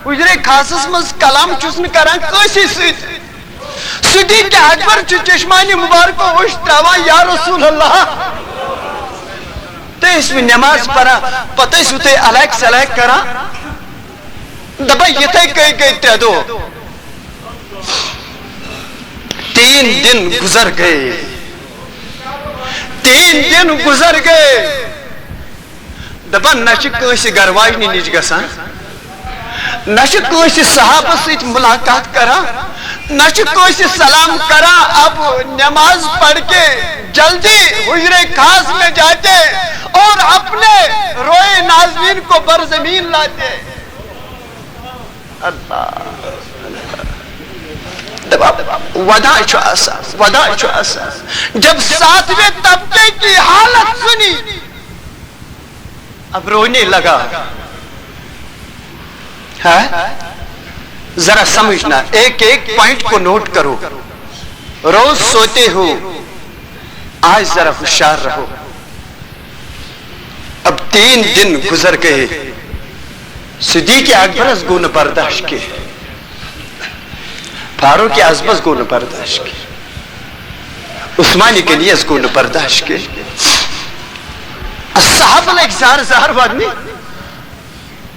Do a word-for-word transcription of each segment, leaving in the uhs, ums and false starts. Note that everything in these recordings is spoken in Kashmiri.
حجرے خاصس منٛز کلام چھُس نہٕ کران کٲنٛسے سۭتۍ۔ صدیق اکبر چھُ چشمانِ مبارکو اوٚش تراوان، یا رسول اللہ۔ تُہۍ ٲسوٕ نماز پران، پتہٕ ٲسوٕ تُہۍ الگ سلگ کران، دپان یِتھے کٔنۍ گٔے ترٛےٚ دۄہ۔ تین دن گزر گئے، تین دن گزر گئے۔ دپان نہ چھِ کٲنٛسہِ گرٕ واجنہِ نِش گژھان، نہ چھِ کٲنٛسہِ صحابس سۭتۍ ملاقات کران، نہ چھِ کٲنٛسہِ سلام کران۔ اب نماز پڑھ کے جلدی حجرے خاص میں جاتے اور اپنے روئے نازنین کو بر زمین لاتے۔ اللہ۔ دپان، وداع چھُ آسان، وداع چھُ آسان۔ جب ساتویں طبقے کی حالت سنی، اب رونے لگا۔ ہاں؟ ذرا سمجھنا، ایک ایک پوائنٹ کو نوٹ کرو۔ روز سوتے ہو، آج ذرا ہوشیار رہو۔ اب تین دن گزر گئے، صدیق اکبرس گوٚو نہٕ برداشت کینٛہہ، فاروق اعظمس گوٚو نہٕ برداشت کینٛہہ، عثمان غنیس گوٚو نہٕ برداشت کینٛہہ۔ صحابہٕ لٔگۍ زار زار وننہِ،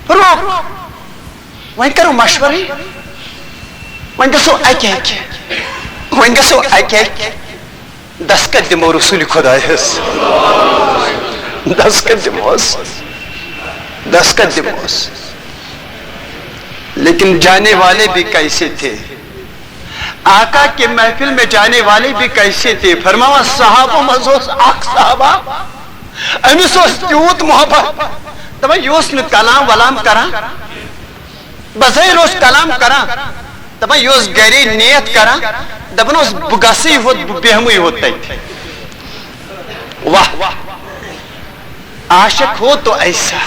روک، وۄنۍ کرو مشورٕے، وۄنۍ گژھو اکہِ اکہِ، وۄنۍ گژھو اکہِ اکہِ۔ دستخط دِمو رسول خدایس۔ دستخط دِموس۔ دستخط دِموس۔ لیکن جانے والے بھی کیسے تھے؟ آقا کے محفل میں جانے والے بھی کیسے تھے؟ فرماوان، صحابو منٛز اوس اکھ صحابہ، أمِس اوس تیوٗت محبت، دپان، یہِ اوس نہٕ کلام ولام کران۔ بظٲہِر اوس کلام کران، دپان یہِ اوس گرے نیت کران، دپان اوس، بہٕ گژھٕے ہوت، بہٕ بیہمٕے ہوت تتہِ۔ واہ، عاشق ہو تو ایسا،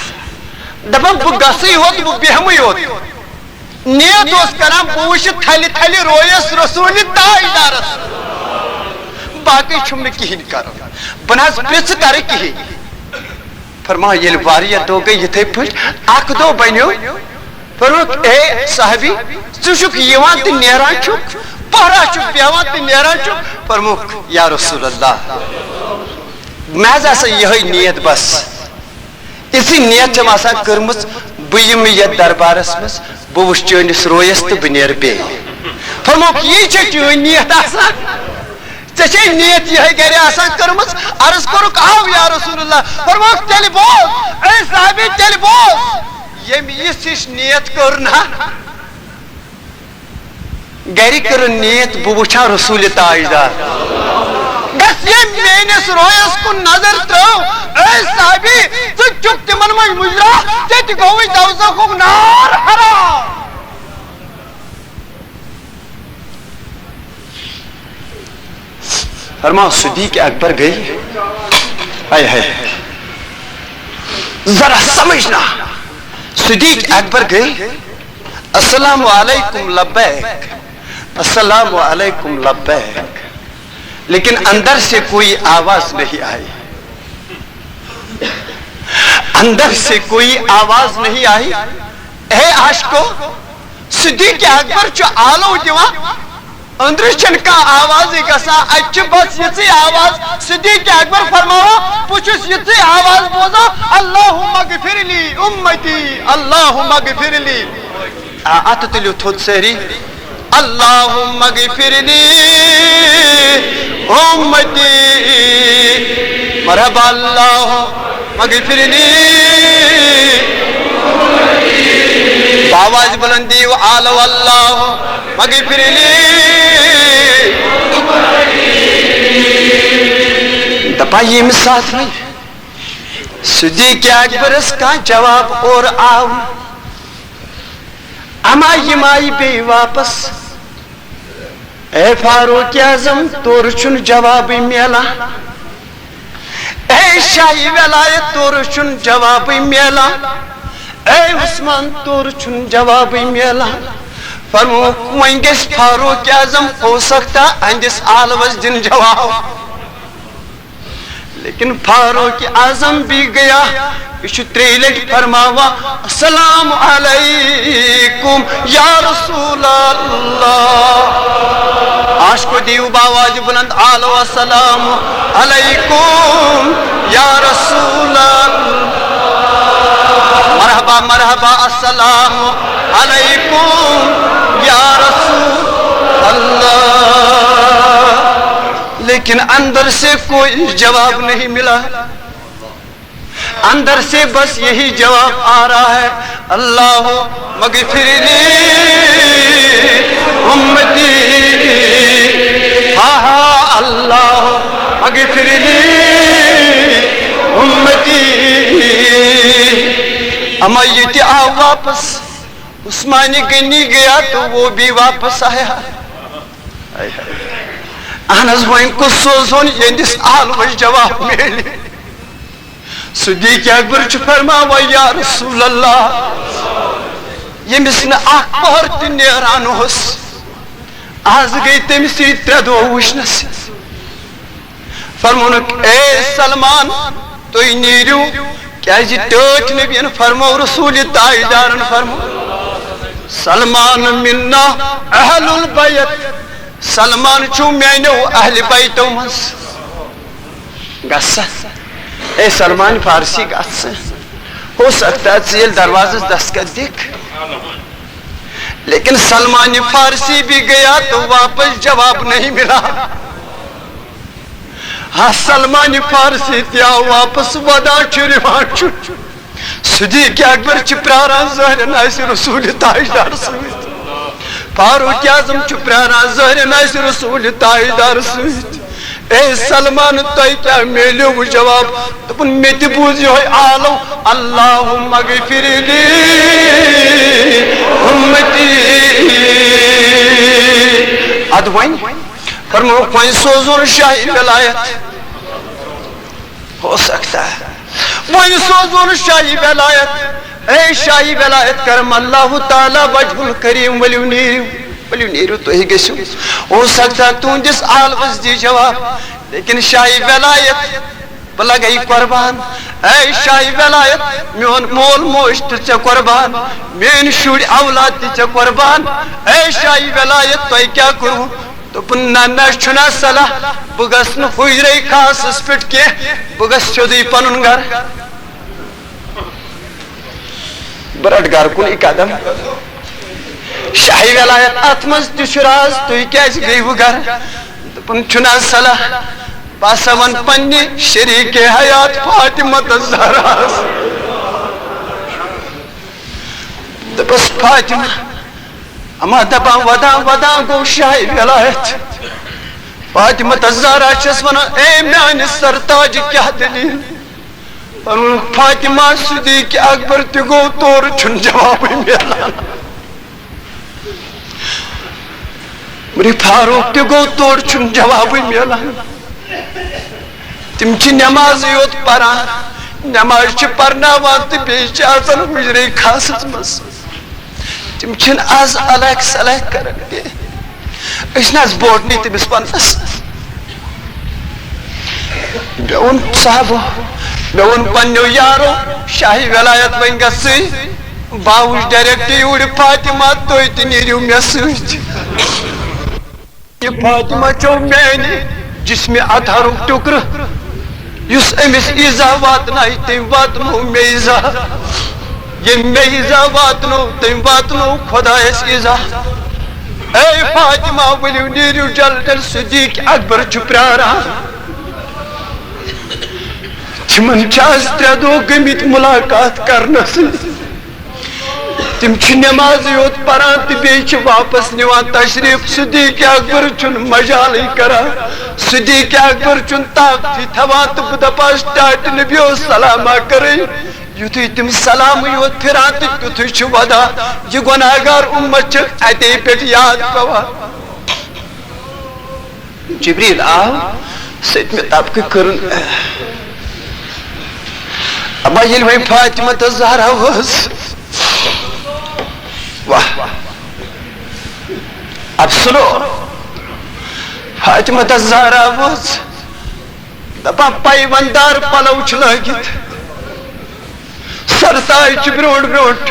دپان بہٕ گژھٕے ہوت، بہٕ بیہمٕے ہوت۔ نیت اوس کران، بہٕ وٕچھٕ تھلہِ تھلہِ رویس رسول تاجدارس، باقٕے چھُم نہٕ کِہیٖنۍ کرُن، بہٕ نہ حظ پرژھٕ کرٕ کِہیٖنۍ۔ فرمان، ییٚلہِ واریاہ دۄہ گٔے یِتھے پٲٹھۍ، اکھ دۄہ بنیو، فرمووُکھ، اے صحابی، ژٕ چھُکھ یِوان تہٕ نیران چھُکھ، پہرا چھُکھ بیٚہوان تہٕ نیران چھُکھ۔ فرمووُکھ، یا رسول اللہ، مےٚ حظ آسان یِہے نیت بس، یِژھٕے نیت چھم آسان کٔرمٕژ، بہٕ یِمہٕ یتھ دربارس منٛز، بہٕ وٕچھٕ چٲنِس رویس تہٕ بہٕ نیرٕ بیٚیہِ۔ فرمووُکھ، یی چھےٚ چٲنۍ نیت آسان؟ ژےٚ چھے نیت یِہے گرِ آسان کٔرمٕژ؟ عرض کوٚرُکھ، آو یا رسول اللہ۔ فرمووُکھ، تیٚلہِ بوز، اے صحابی، تیٚلہِ بوز، ییٚمۍ یِژھ ہِش نیت کٔر نہ، گرِ کٔرٕن نیت، بہٕ وٕچھا رسول تاجدار، گژھ ییٚمۍ میٲنِس رویس کُن نظر ترٲو، اے صحابی، ژٕ چھُکھ تِمن منٛز مُجرا، ژےٚ تہِ گوٚوُے دوزخُک نار حرام۔ فرماو، صدیق اکبر گٔے، ہاے ہاے، ذرا سمجھنا، صدیق اکبر گٔے، السلام علیکم لبیک، السلام علیکم لبیک، لیکن اندر سے کوئی آواز نہیں آئی، اندر سے کوئی آواز نہیں آئی۔ اے عاشقو، صدیق اکبر چھُ آلو دِوان، أنٛدرٕ چھَنہٕ کانٛہہ آوازٕے گژھان، اَتہِ چھِ بس یِژٕے آواز۔ صدیق اکبر فرماوان، بہٕ چھُس یِژٕے آواز بوزان، اللہم اغفر لی امتی، اللہم اغفر لی۔ آ، اَتھٕ تُلِو تھوٚد سٲری۔ اللہم اغفر لی امتی۔ مرحبا، اللہم اغفر لی۔ بآواز بلندی و آلو، اللہم اغفر لی۔ دپان ییٚمہِ ساتہٕ وۄنۍ صدیق اکبرس کانٛہہ جواب اورٕ آو، اما یِم آیہِ بیٚیہِ واپس۔ اے فاروق اعظم، تورٕ چھُنہٕ جوابٕے میلان۔ اے شاہی ولایت، تورٕ چھُنہٕ جوابٕے میلان۔ اے عثمان، تورٕ چھُنہٕ جوابٕے میلان۔ فرمووُکھ، وۄنۍ گژھِ فاروق اعظم، ہو سکتا أہنٛدِس آلوس دِن جواب۔ لیکن فاروق اعظم بھی گیا، یہِ چھُ ترٛیٚیہِ لٹہِ فرماوان، "السلام علیکم یا رسول اللہ۔" عاشقو، دِیِو باواز بلند آلو، "السلام علیکم یا رسول اللہ۔" مرحبا، مرحبا، السلام علیکم یا رسول اللہ۔ لیکن اندر سے کوئی جواب نہیں ملا۔ اندر سے بس یہی جواب آ رہا ہے، "اللہ مغفر لی امتی۔" ہا ہا، "اللہ مغفر لی امتی۔" اما یہ تہِ آو واپس۔ عثمان غنی گیا تو وہ بھی واپس آیا۔ اہن حظ، وۄنۍ کُس سوزون ییٚمِس آلوَس جواب میلہِ؟ صدیق اکبر چھُ فرماوان، یا رسول اللہ، ییٚمِس نہٕ اکھ پٔہر تہِ نیران اوس، از گٔے تٔمِس یہِ ترٛےٚ دۄہ وٕچھنَس۔ فرمونُکھ، اے سلمان، تُہۍ نیٖرِو، کیازِ ٹٲٹھۍ نبیَن فرمو، رسول تاجدارن فرمو، سلمان منا اہل البیت، سلمان چھُ میانیو اہل بیتو منٛز۔ گژھ سا۔ اے سلمان فارسی، گژھ سا۔ ہو سکتا ہے ژٕ ییٚلہِ دروازس دستخط دِکھ۔ لیکن سلمان فارسی بھی گیا تو واپس جواب نہیں ملا۔ ہاں، سلمان فارسی تہِ آو واپس، ودان چھُ، رِوان چھُ۔ صدیق اکبر چھِ پراران زہرن آسہِ رسول تاجدار سۭتۍ۔ فاروق اعظم چھُ پراران زہرن آسہِ رسول تاجدار سۭتۍ۔ اے سلمان، تۄہہِ کیٛاہ میلیوٕ جواب؟ دوٚپُن، مےٚ تہِ بوٗز یِہوٚے آلو، اللہم اغفر لی امتی۔ ادٕ وۄنۍ فرمووُکھ، وۄنۍ سوزون شاہی ولایت۔ ہو سکتا ہے وۄنۍ سوزون شاہی ولایت۔ اے شاہی ولایت کرم اللہ تعالیٰ وجہ الکریم، ؤلِو نیٖرِو، ؤلِو نیٖرِو، تُہۍ گٔژھِو۔ ہو سکتا ہے تُہنٛدِس آلوَس دی جواب، لیکن شاہی ولایت، بہٕ لگے قربان۔ اے شاہی ولایت، میون مول موج تہِ ژےٚ قربان، میٲنۍ شُرۍ اولاد تہِ ژےٚ قربان۔ اے شاہی ولایت، تۄہہِ کیٛاہ کوٚروٕ؟ دوٚپُن، نہ، نہ، چھُنہ صلاح، بہٕ گژھٕ نہٕ حُجرے خاصس پٮ۪ٹھ کینٛہہ، بہٕ گژھٕ سیوٚدُے پنُن گرٕ۔ بہٕ رٹہٕ گرٕ کُنُے قدم۔ شاہی ولایت اتھ منٛز تہِ چھُ راز، تُہۍ کیازِ گٔیوٕ گرٕ؟ دوٚپُن، چھُنہ صلاح، بہٕ ہسا ونہٕ پننہِ شریٖکے حیات فاطمہ تہٕ زہراہس۔ دوٚپُس، فاطمہ، اما دپان ودان ودان گوٚو شاہی ولایت۔ فاطمہ تہٕ زہرا چھس ونان، اے میانہِ سرتاج، کیاہ دلیل؟ پنُن فاطمہ، صدیق اکبر تہِ گوٚو تورٕ، چھُنہٕ جوابٕے میلان۔ عمر فاروق تہِ گوٚو تورٕ، چھُنہٕ جوابٕے میلان۔ تِم چھِ نمازٕے یوت پران، نماز چھِ پرناوان تہٕ بیٚیہِ چھِ اژان حُجرے خاصس منٛز۔ تِم چھِنہٕ از الگ سلگ کران کینٛہہ۔ أسۍ نہ حظ بوٹ نہٕ تٔمِس پننس۔ مےٚ ووٚن صاحبو، مےٚ ووٚن پننیو یارو، شاہی ولایت وۄنۍ گژھٕے۔ بہٕ آوُس ڈائریکٹ یوٗرۍ، فاطمہ، تُہۍ تہِ نیٖرِو مےٚ سۭتۍ۔ یہِ فاطمہ چھو میانہِ جسمِ اطہرُک ٹُکرٕ، یُس أمِس ایزا واتنایہِ، تٔمۍ واتنوو مےٚ ایزا۔ ییٚمۍ مےٚ ایزا واتنوو، تٔمۍ واتنوو خۄدایس ایزا۔ اے فاطمہ، ؤلِو نیٖرِو جلدی، صدیق اکبر چھُ پراران۔ تِمن چھِ از ترٛےٚ دۄہ گٔمٕتۍ مُلاقات کرنس۔ تِم چھِ نمازٕے یوت پران تہٕ بیٚیہِ چھِ واپس نِوان تشریف۔ صدیق اکبر چھُنہٕ مجالٕے کران، صدیق اکبر چھُنہٕ طاقتٕے تھاوان تہٕ بہٕ دپان، ٹاٹہِ نبیو سلامہ کرے، یُتھُے تِم سلامٕے یوت پھِران تہٕ تیُتھُے چھُ ودان۔ یہِ گۄناہگار اُمت چھِ اتے پٮ۪ٹھ یاد پٮ۪وان۔ جبریل آو، سٔتمہِ طبقہٕ کٔرٕن۔ اما ییٚلہِ وۄنۍ فاطمہ تہٕ زہرا وٲژ، واہ، افسلو، فاطمہ تہٕ زہرا وٲژ، دپان، پیوندار پلو چھِ لٲگِتھ۔ سرتاج چھِ برونٛٹھ برونٛٹھ۔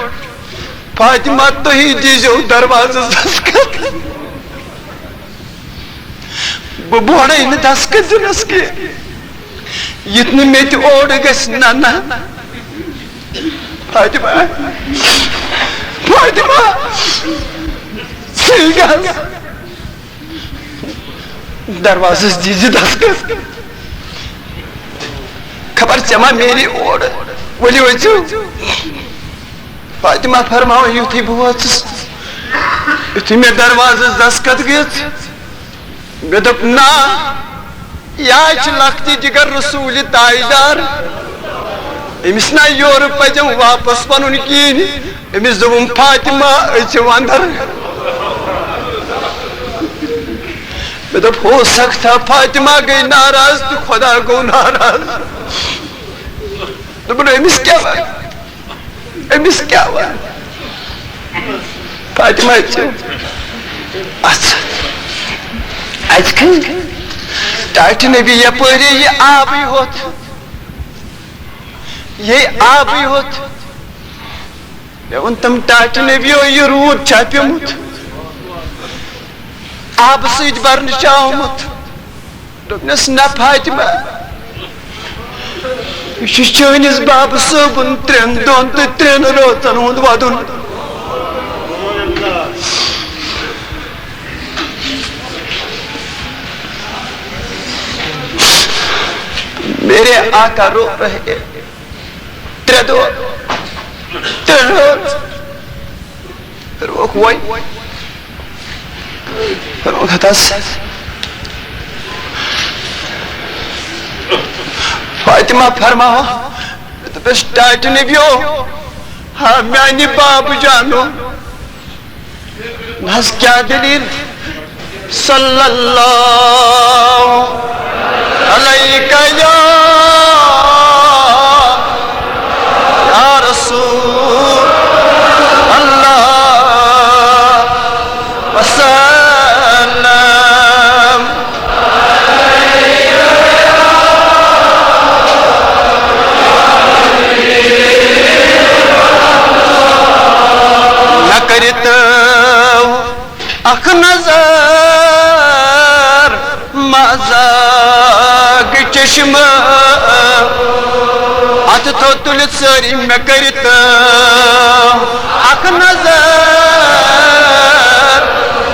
فاطمہ، تُہی دیٖزیو دروازس دستخط۔ بہٕ بوڑے نہٕ دستخط دِنس کینٛہہ، یُتھ نہٕ مےٚ تہِ اورٕ گژھِ۔ نہ، نہ۔ فاطمہ، فاطمہ، ژٕے گژھ۔ دروازس دیٖزِ دستخط۔ خبر ژےٚ ما میلی اورٕ۔ ؤلِو أژِو۔ فاطمہ فرماوان، یُتھُے بہٕ وٲژٕس، یُتھُے مےٚ دروازس دستخط گٔژھ، مےٚ دوٚپ، نہ، یہِ حظ چھِ لۄکٹہِ جگر رسول تاجدار۔ أمِس نہ یورٕ پزٮ۪م واپس وَنُن کِہیٖنۍ۔ أمِس دوٚپُم، فاطمہ، أژِو اندر۔ مےٚ دوٚپ، ہو سکتا فاطمہ گٔے ناراض تہٕ خدا گوٚو ناراض۔ دوٚپُن، أمِس کیٛاہ وَنہٕ؟ أمِس کیٛاہ وَنہٕ؟ فاطمہ چھِ اَتھ، اَتہِ کھٔتۍ ٹاٹہِ نبی یَپٲرۍ یہِ آبٕے ہوت، یہِ آبٕے ہوت۔ مےٚ ووٚن تِم، ٹاٹہِ نبیو، یہِ روٗد چھا پیوٚمُت؟ آبہٕ سۭتۍ بَرنہٕ چھا آمُت؟ دوٚپنَس، نہ فاطمہ، یہِ چھُ چٲنِس بابہٕ صٲبُن ترٛٮ۪ن دۄہَن تہٕ ترٛٮ۪ن رٲژَن ہُنٛد وَدُن۔ میرے آقا رو رہے، ترٛےٚ دۄہ، ترٛےٚ رٲژ۔ روک وۄنۍ۔ روک ہتس۔ فاطمہ فرماوان، دوٚپُس، ٹاٹہِ نبیو، ہا میانہِ بابہٕ جانو۔ نہ حظ، کیٛاہ دٔلیٖل؟ صلی اللہ علیک یا، یا رسول اللہ وسلم۔ مےٚ کٔرِتو اکھ نظر مزاق چشمہٕ، اتھٕ تھوٚد تُلِتھ سٲری مےٚ کٔرِتھ اکھ نظر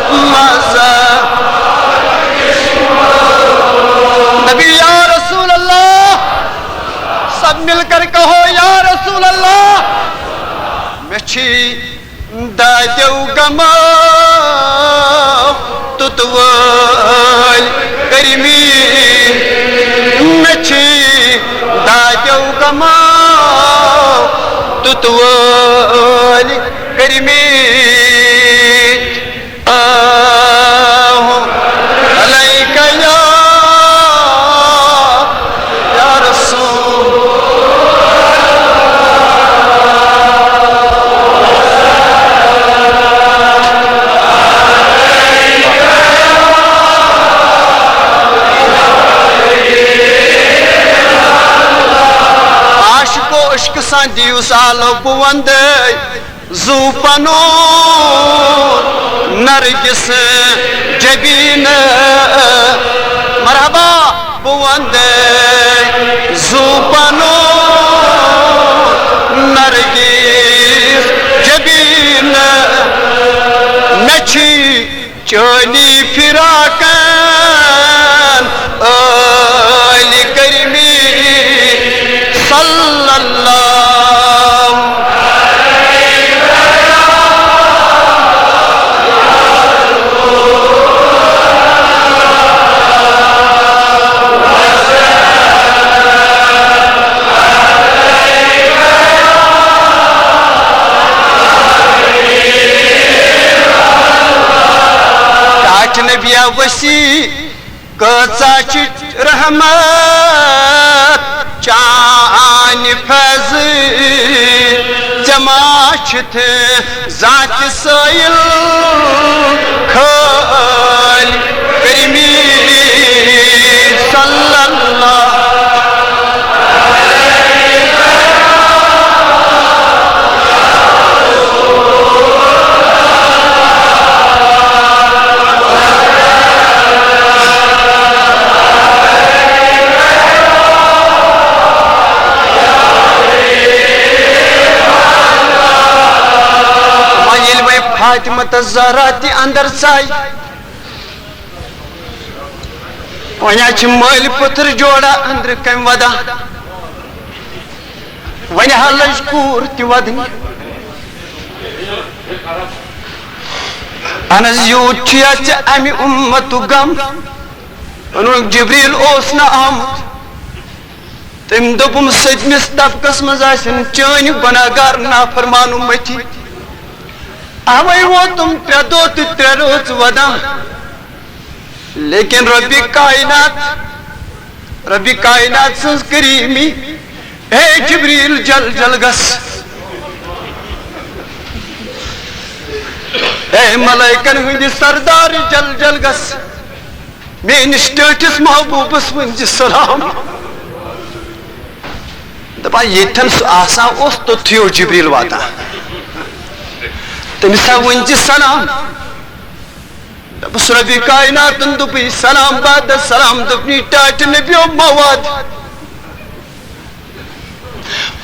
مزاق۔ نبی یا رسول اللہ، سب مل کر کہو یا رسول اللہ، مےٚ چھی دادیو غمو تُتوٲلۍ کٔرمٕتۍ، مےٚ چھی دادیو غمو تُتوٲلۍ کٔرمٕتۍ۔ آہ علیک یا، یا رسول۔ عاشقو، عشقہٕ سان دِیِو سالو بہٕ وندے۔ زُو پنُن نرگس جبین۔ مرحبا، بہٕ وندے زُو پنُن نرگس جبین۔ مےٚ چھی چٲنی فراقن ٲلۍ کٔرمٕتۍ۔ صلی اللہ۔ ٹاٹھۍ نبیا وسی کۭژاہ چھِ رحمت چانہِ فیض، ژےٚ ما چھِتھ زانٛہہ تہِ سٲیِل خٲلۍ کٔرمٕتۍ۔ صلی اللہ۔ فاطمہ الزہرا تہِ اندر ژاے۔ وۄنۍ حظ چھِ مٲلۍ پٔتھٕر جوڑا أنٛدرٕ کَنۍ وَدان۔ وۄنۍ ہا لٔج کوٗر تہِ وَدنہِ۔ اہن حظ، یوٗت چھُ یا ژےٚ اَمہِ اُمتُک غم۔ ووٚنُن، جبریٖل اوس نہٕ آمُت۔ تٔمۍ دوٚپُم، سٔتمِس طبقس منٛز آسن چٲنۍ گۄناہ گار نافرمان اُمتی۔ اوے ووتُم ترٛےٚ دۄہ تہٕ ترٛےٚ رٲژ وَدان۔ لیکن رۄبِ کائنات، رۄبِ کائنات سٕنٛز کریٖمی، اے جبریٖل، جل جل گژھ۔ اے ملائکن ہٕنٛدِ سردار، جل جل گژھ۔ میٲنِس ٹٲٹھِس محبوٗبس ؤنۍ زِ سلام۔ دپان، ییٚتٮ۪ن سُہ آسان اوس، توٚتتھٕے اوس جبریٖل واتان۔ تٔمِس ہا ؤنۍ زِ سلام۔ دوٚپُس، رۄبِ کائناتن دوٚپُے سلام بعد سلام، دوٚپنی، ٹاٹہِ نبیو مواد۔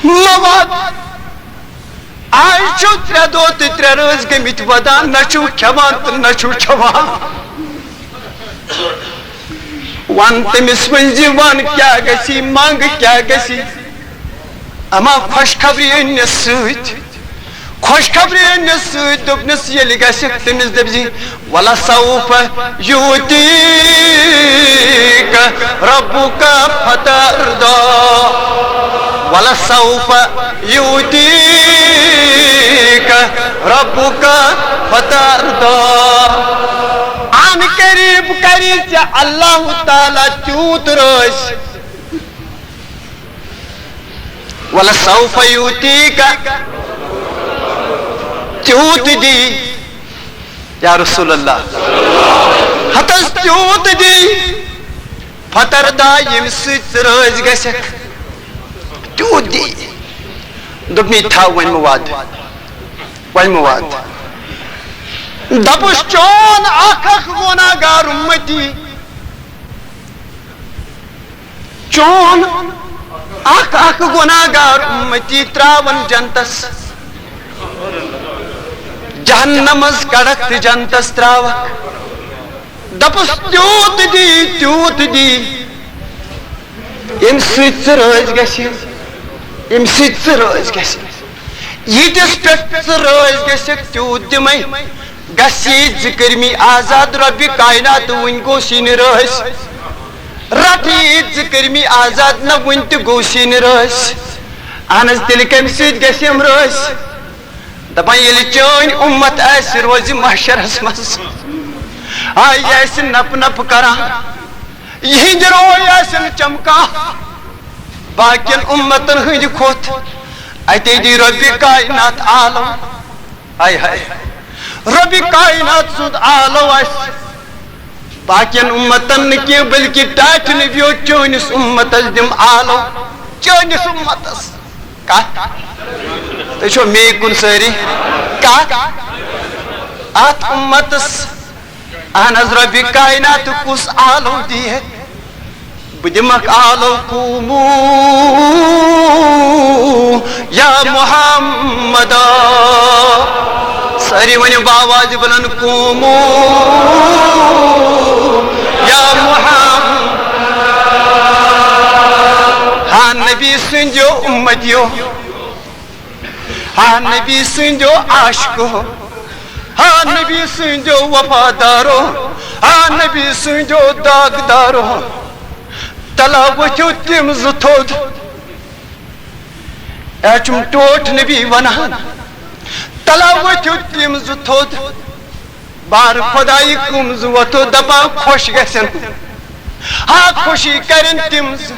مواد۔ آز چھِو ترٛےٚ دۄہ تہٕ ترٛےٚ رٲژ گٔمٕتۍ وَدان، نہ چھِو کھٮ۪وان تہٕ نہ چھِو چٮ۪وان۔ وَن تٔمِس، ؤنۍ زِ، وَن کیٛاہ گژھی، منٛگ کیٛاہ گژھی؟ اما خوشخبری أنِس سۭتۍ۔ خوشخبری أنِس سۭتۍ دوٚپنَس، ییٚلہِ گژھِ تٔمِس دٔپۍ زِ، "ولسوف یؤتیک ربک فترضی، ولسوف یؤتیک ربک فترضی۔" عن قریب کری ژےٚ اللہ تعالیٰ تیوٗت رٲضۍ۔ ولسوف یؤتیک، تیوٗت دی، یا رسول اللہ، ہتس تیوٗت دی، فترضی، ییٚمہِ سۭتۍ ژٕ رٲضۍ گژھکھ، تیوٗت دی۔ دوٚپنی، تھاو وۄنۍ مہٕ وعدٕ، وۄنۍ مہٕ وعدٕ۔ دپُس، چون اکھ اکھ گۄناہ گار اُمتی، چون اکھ اکھ گۄناہ گار اُمتی تراون جنتس، جہنمس کڑکھ تہٕ جنتس تراوکھ۔ دپُس، تیوٗت دی، تیوٗت دی، ییٚمہِ سۭتۍ ژٕ رٲضۍ گژھِ، ییٚمہِ سۭتۍ ژٕ رٲضۍ گژھِ، ییٖتِس پٮ۪ٹھ ژٕ رٲضۍ گژھکھ، تیوٗت دِمے۔ گژھی ژٕ کٔرمی آزاد، رۄبِ کائنات وٕنۍ گوٚو سِنہِ رٲسۍ۔ رَٹھ عیٖد ژٕ کٔرمی آزاد، نہ وٕنۍ تہِ گوٚو سِنہِ رٲسۍ۔ اہن حظ، تیٚلہِ کَمہِ سۭتۍ گژھِ یِم رٲسۍ؟ دَپان، ییٚلہِ چٲنۍ اُمت آسہِ روزِ محشرَس منٛز، آ، یہِ آسہِ نَپہٕ نَپہٕ کران، یِہِنٛدِ روے آسن چمکان باقین اُمتن ہٕنٛدِ کھۄتہٕ۔ اَتے دی رۄبِ کائنات عالم۔ ہاے ہاے۔ رۄبِ کائنات سُنٛد آلو آسہِ باقین اُمتن نہٕ کینٛہہ، بلکہِ ٹاٹھہِ نبیو چٲنِس اُمتس دِم آلو۔ چٲنِس اُمتس۔ کتھ؟ تُہۍ چھِو مے کُن سٲری؟ کتھ؟ اتھ اُمتس۔ اہن حظ، رۄبِ کائنات کُس آلو دِیہِ؟ بہٕ دِمکھ آلو، قوموا یا محمد۔ سٲری ؤنِو بآواز بلند، قوموا یا محمد۔ ہا نبی سٕنٛدیو اُمتیو، ہا نبی سٕنٛدیو عاشقو، ہا نبی سٕنٛدیو وفادارو، ہا نبی سٕنٛدیو داغدارو، تلا ؤتھِو تِم زٕ تھوٚد۔ اے چھُم ٹوٹھ نبی ونان، تلا ؤتھِو تِم زٕ تھوٚد۔ بار خدائی کُم زٕ وۄتھو دپان خۄش گژھن۔ ہا خوشی کرن تِم زٕ۔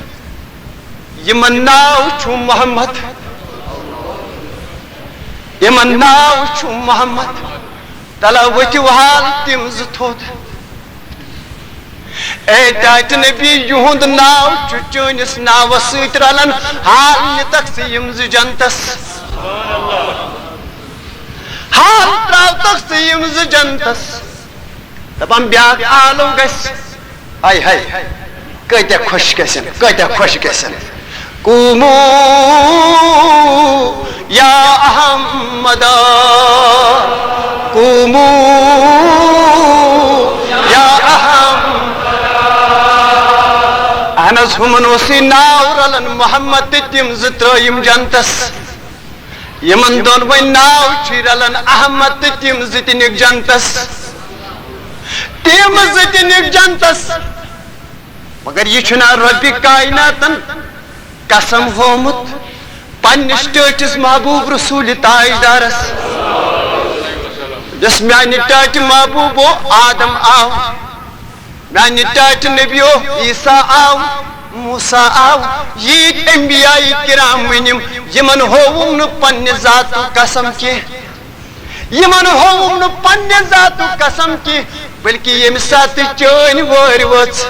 یِمن ناو چھُ محمد، یِمن ناو چھُ محمد۔ تلا ؤتھِو حال تِم زٕ تھوٚد۔ اے ٹاٹہِ نبی، یِہُنٛد ناو چھُ چٲنِس ناوس سۭتۍ رلان۔ حال نِتکھ ژٕ یِم زٕ جنتس۔ حال تراوتکھ ژٕ یِم زٕ جنتس۔ دپان بیاکھ آلو گژھِ۔ ہاے ہاے، کۭتیاہ خۄش گژھن، کۭتیاہ خۄش گژھن۔ قوموا یا احمد۔ یا احمد۔ اہن حظ، ہُمن اوسُے ناو رلان محمد تہٕ تِم زٕ ترٲیِم جنتس۔ یِمن دۄن وۄنۍ ناو چھُے رلان احمد تہٕ تِم زٕ تہِ نِکھ جنتس۔ تِم زٕ تہِ نِکھ جنتس۔ مگر یہِ چھُنہ رۄبِ کایناتن قسم ہومُت پننِس ٹٲٹھِس محبوب رسول تاجدارس، یُس میانہِ ٹاٹہِ محبوبو آدم آو، میانہِ ٹاٹہِ نبیو عیسیٰ آو، موسیٰ آو، ییٖتۍ انبیاء کرام ؤنِم، یِمن ہووُم نہٕ پننہِ ذاتُک قسم کینٛہہ۔ یِمن ہووُم نہٕ پننہِ ذاتُک قسم کینٛہہ، بلکہِ ییٚمہِ ساتہٕ چٲنۍ وٲرۍ ؤژھ،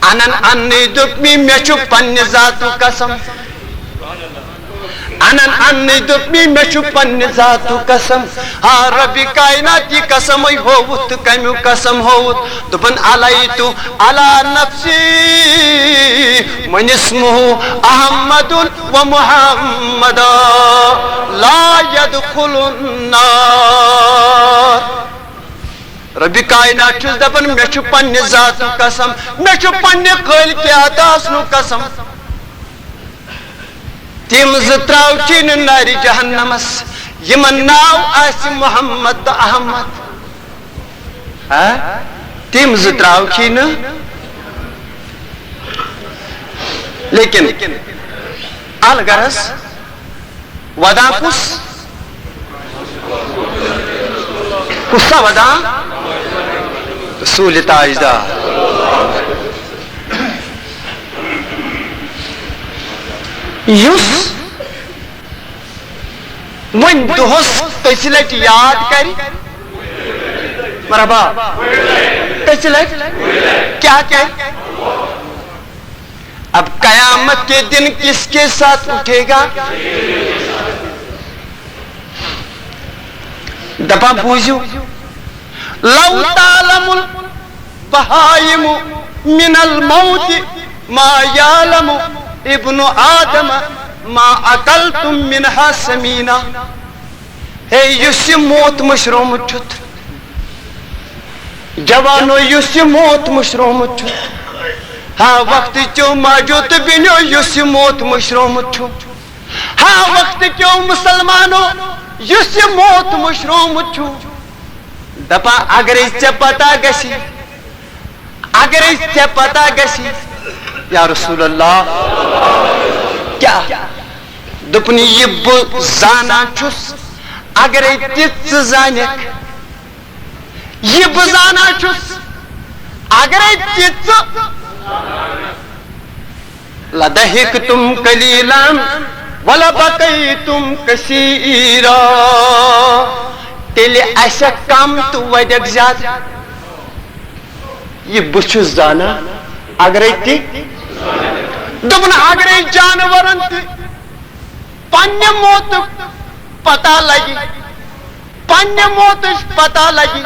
انن اننٕے دوٚپ مےٚ، مےٚ چھُ پننہِ ذاتُک قسم۔ انن اننٕے دوٚپ مےٚ، مےٚ چھُ پننہِ ذاتُک قسم۔ ہا رۄبِ کاینات، یہِ قسمے ہووُتھ تہٕ کمیُک قسم ہووُتھ؟ دوٚپُن، علیت علی نفسی من اسمہ احمد و محمد لا یدخل النار۔ رۄبِ کاینات چھُس دپان، مےٚ چھُ پننہِ ذاتُک قسم، مےٚ چھُ پننہِ خٲلقِ اعطا سُنٛد قسم۔ تِم زٕ تراوکھے نہٕ نارِ جہنمس، یِمن ناو آسہِ محمد تہٕ احمد۔ ہا؟ تِم زٕ تراوکھے نہٕ۔ لیکن الغرض، ودان کُس؟ کُس سا ودان؟ رسول تاجدار۔ یُس وۄنۍ دۄہس کٔژِ لٹہِ یاد کرِ؟ مرحبا۔ کٔژِ لٹہِ؟ کیٛاہ کرِ؟ اب قیامت کے دن کس کے ساتھ اٹھے گا؟ دپان بوٗزِو، لو تعلم البہائم من الموت ما یعلم ابن آدم ما اکلتم منها سمینا۔ ہے، یُس یہِ موت مٔشرومُت چھُتھ، جوانو، یُس یہِ موت مٔشرومُت چھُتھ، ہا وقتہٕ کیو ماجو تہٕ بیٚنیو، یُس یہِ موت مٔشرومُت چھُ، ہا وقتہٕ کیو مسلمانو، یُس یہِ موت مٔشرومُت چھُ، دپان اگرے ژےٚ پتہ گژھی، اگرے ژےٚ پتہ گژھی، یا رسول اللہ، کیٛاہ؟ دوٚپُن، یہِ بہٕ زانان چھُس، اگرے تہِ ژٕ زانکھ، یہِ بہٕ زانان چھُس، اگرے تہِ ژٕ، لضحکتم قلیلا ولبکیتم کثیرا، تیٚلہِ آسہِ کم تہٕ وۄدٮ۪کھ زیادٕ۔ یہِ بہٕ چھُس زانان، اگرے تہِ، دوٚپُن، اگرے جانورن تہِ پننہِ موتُک پتہ لگہِ، پننہِ موتٕچ پتہ لگہِ،